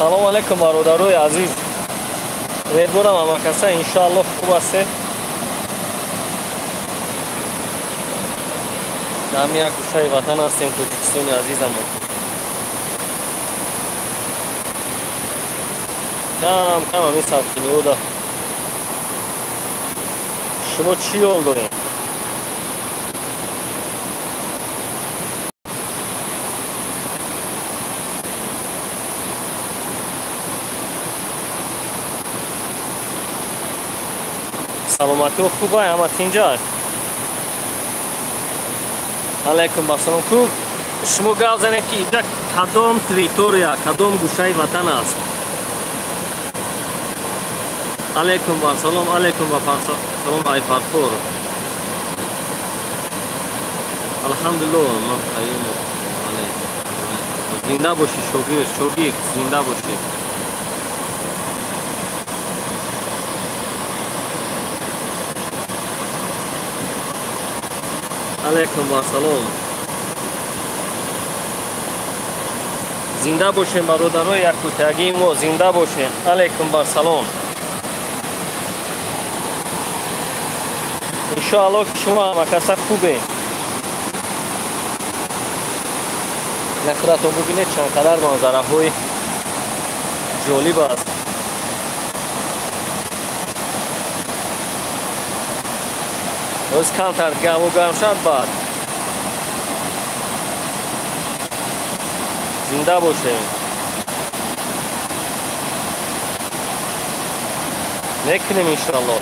Салом алейкум, бародарои азиз. Умедворам, ҳамакаса иншоаллоҳ хуб ҳастед. Дар як гӯшаи ватан ҳастем, Тоҷикистони азизамон. Кам кам ҳамин сархиниҳода шумо чӣ ёл доред? Саломатиҳо хубай, ҳама тинҷай? Алайкум ассалом. Ку шумо гап занед, ки инҷа кадом территория, кадом гӯшаи ватан аст? Алайкум ассалом, алайкум ассалом, ай Фархор. Алҳамдулилло, ман Қаюмов. Зинда бошӣ, шогирд, шогирд, зинда бошӣ. Алайкум ассалом. Зинда бошем, бародарои якутягии мо, зинда бошем. Алайкум ассалом. Иншоаллоҳ, ки шумо ҳамакаса хубе. На, худатон бубинед, чанд қадар манзараҳои ҷолиб аст. Боз камтар ҳаво гарм шад, баъд зинда бошем. Мекунем, иншоаллоҳ,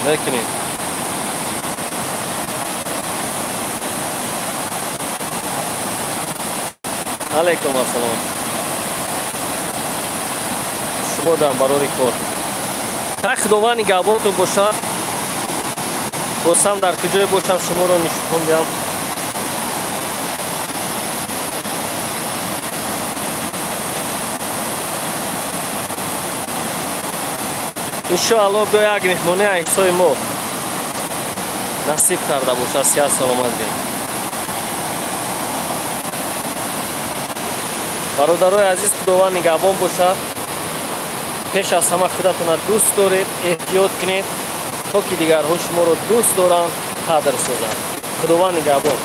мекунем. Алайкум ассалом. Шумо дар барори кор. Та Худованд нигаҳбонтон бошад. Босам дар куҷое бошам, шуморо нишон диҳам. Иншоаллоҳ, биё, як меҳмони ҳисои мо насиб карда бошад, сиҳат саломат бин. Бародарои азиз, Худованд нигаҳбон бошад. Пеш аз ҳама худатонро дӯст доред, эҳтиёт кунед, то ки дигарҳо шуморо дӯст доранд, қадр созанд. Худованд нигаҳбон.